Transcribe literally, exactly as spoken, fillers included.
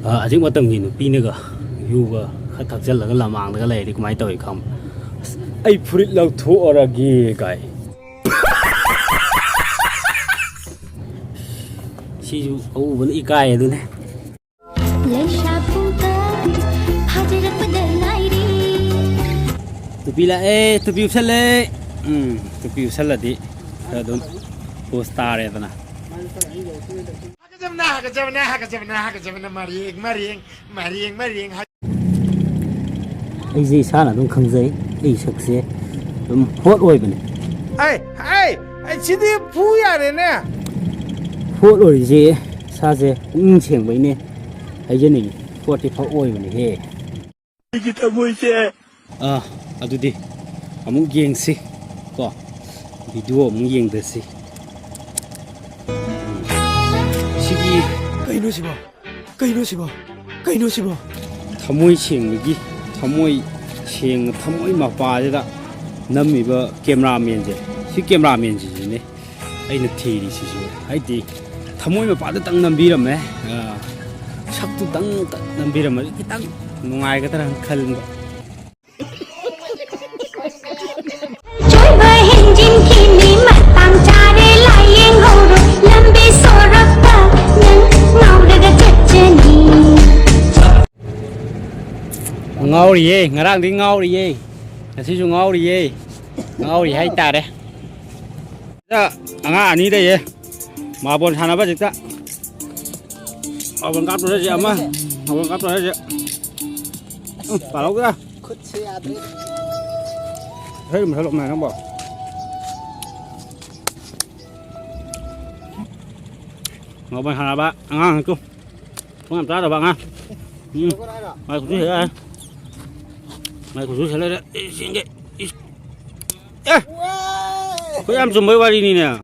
ꯑ, ꯍꯧꯖꯤꯛ ꯃꯇꯝꯒꯤ ꯅꯨꯄꯤꯅꯒ ꯌꯨꯒ ꯈꯔ ꯊꯛꯆꯜꯂꯒ ꯂꯃꯥꯡꯗꯒ ꯂꯩꯔꯗꯤ ꯀꯃꯥꯏꯅ ꯇꯧꯏ ꯈꯪꯕ? "ꯑꯁ, ꯑꯩ ꯐꯨꯔꯤꯠ ꯂꯧꯊꯣꯛꯑꯔꯒꯦ" ꯀꯥꯏ꯫ ꯁꯤꯁꯨ ꯑꯎꯕꯅ ꯏꯀꯥꯏ ꯑꯗꯨꯅꯦ꯫ ꯂꯩꯁꯥ ꯄꯨꯡꯀꯥꯏ ꯐꯥꯖꯔꯛꯄꯗ ꯉꯥꯏꯔꯤ꯫ ꯇꯨꯄꯤ ꯂꯥꯛꯑꯦ, ꯇꯨꯄꯤ ꯎꯞꯁꯜꯂꯦ꯫ ꯎꯝ, ꯇꯨꯄꯤ ꯎꯞꯁꯜꯂꯗꯤ ꯈꯔ ꯑꯗꯨꯝ ꯄꯣꯁ ꯇꯥꯔꯦꯗꯅ꯫ ꯍꯥꯒꯠꯆꯕꯅ, ꯍꯥꯒꯠꯆꯕꯅ, ꯍꯥꯒꯠꯆꯕꯅ, ꯍꯥꯒꯠꯆꯕꯅ, ꯃꯔꯦꯡ, ꯃꯔꯦꯡ, ꯃꯔꯦꯡ, ꯃꯔꯦꯡ꯫ ꯑꯩꯁꯦ ꯏꯁꯥꯅ ꯑꯗꯨꯝ ꯈꯪꯖꯩ, ꯑꯩ ꯁꯛꯁꯦ ꯑꯗꯨꯝ ꯍꯣꯠ ꯑꯣꯏꯕꯅꯦ꯫ ꯑꯩ, ꯑꯩ, ꯑꯩ ꯁꯤꯗꯤ ꯐꯨ ꯌꯥꯔꯦꯅꯦ꯫ ꯍꯣꯠ ꯑꯣꯏꯔꯤꯁꯦ ꯏꯁꯥꯁꯦ ꯄꯨꯛꯅꯤꯡ ꯁꯦꯡꯕꯩꯅꯦ ꯍꯥꯏꯖꯅꯤꯡꯉꯤ꯫ ꯍꯣꯠꯇꯤ ꯐꯥꯎ ꯑꯣꯏꯕꯅꯦꯍꯦ꯫ ꯑꯩꯒꯤ ꯊꯃꯣꯏꯁꯦ꯫ ꯑꯥ, ꯑꯗꯨꯗꯤ ꯑꯃꯨꯛ ꯌꯦꯡꯁꯤ ꯀꯣ, ꯚꯤꯗꯤꯑꯣ ꯑꯃꯨꯛ ꯌꯦꯡꯗꯁꯤ꯫ ꯁꯤꯒꯤ ꯀꯩꯅꯣ ꯁꯤꯕꯣ? ꯀꯩꯅꯣ ꯁꯤꯕꯣ? ꯀꯩꯅꯣ ꯁꯤꯕꯣ? ꯊꯃꯣꯏ ꯁꯦꯡꯕꯒꯤ, ꯊꯃꯣꯏ ꯁꯦꯡꯅ, ꯊꯃꯣꯏ ꯃꯄꯥꯁꯤꯗ ꯅꯝꯃꯤꯕ ꯀꯦꯃꯦꯔꯥꯃꯦꯟꯁꯦ, ꯁꯤ ꯀꯦꯃꯦꯔꯥꯃꯦꯟꯁꯤꯁꯨꯅꯦ ꯑꯩꯅ ꯊꯤꯔꯤꯁꯤꯁꯨ꯫ ꯍꯥꯏꯗꯤ ꯊꯃꯣꯏ ꯃꯄꯥꯗꯨꯇꯪ ꯅꯝꯕꯤꯔꯝꯃꯦ, ꯑ, ꯁꯛꯇꯨꯇꯪ ꯅꯝꯕꯤꯔꯝꯃꯗꯤ ꯈꯤꯇꯪ ꯅꯨꯡꯉꯥꯏꯒꯗ꯭ꯔꯥ ꯈꯟꯕ꯫ ꯆꯣꯏꯕ ꯍꯦꯟꯖꯤꯟꯈꯤꯅꯤ, ꯃꯇꯥꯡ ꯆꯥꯔꯦ ꯂꯥꯏꯌꯦꯡꯍꯧꯔꯣ, ꯂꯝꯕꯤ ꯁꯣꯔꯣꯛꯇ ꯅꯪ ꯉꯥꯎꯔꯒ ꯆꯠꯆꯅꯤ꯫ ꯉꯥꯎꯔꯤꯌꯦ, ꯉꯔꯥꯡꯗꯤ ꯉꯥꯎꯔꯤꯌꯦ, ꯉꯁꯤꯁꯨ ꯉꯥꯎꯔꯤꯌꯦ, ꯉꯥꯎꯔꯤ ꯍꯥꯏꯇꯥꯔꯦ꯫ ꯁꯤꯗ ꯑꯉꯥꯡ ꯑꯅꯤ ꯂꯩꯌꯦ, ꯃꯥꯔꯕꯣꯜ ꯁꯥꯟꯅꯕ ꯍꯧꯖꯤꯛꯇ꯫ ꯃꯥꯔꯕꯣꯜ ꯀꯥꯞꯇꯣꯔꯦ ꯍꯧꯖꯤꯛ ꯑꯃ, ꯃꯥꯔꯕꯣꯜ ꯀꯥꯞꯇꯣꯔꯦ ꯍꯧꯖꯤꯛ꯫ ꯎꯝ, ꯄꯥꯜꯍꯧꯗ꯭ꯔꯦ꯫ ꯈꯨꯠꯁꯦ ꯌꯥꯗ꯭ꯔꯦ꯫ ꯏꯁꯩ ꯑꯗꯨꯝ ꯁꯛꯂꯛꯑꯣ ꯅꯪꯕꯣ꯫ ꯃꯥꯔꯕꯣꯜ ꯁꯥꯟꯅꯕ ꯑꯉꯥꯡ ꯅꯠꯇ꯭ꯔꯣ? ꯄꯨꯡ ꯌꯥꯝ ꯆꯥꯗꯕ ꯑꯉꯥꯡ꯫ ꯎꯝ꯫ ꯃꯥꯏ ꯈꯨꯠꯁꯨ ꯍꯦꯛ ꯌꯥꯏ꯫ ꯃꯥꯏ ꯈꯨꯠꯁꯨ ꯍꯦꯛ ꯂꯩꯔꯦ꯫ ꯏꯁ, ꯌꯦꯡꯒꯦ꯫ ꯏꯁ꯫ ꯑꯦ! ꯑꯩꯈꯣꯏ ꯌꯥꯝ ꯆꯨꯝꯕꯩ ꯋꯥꯔꯤꯅꯤꯅꯦ꯫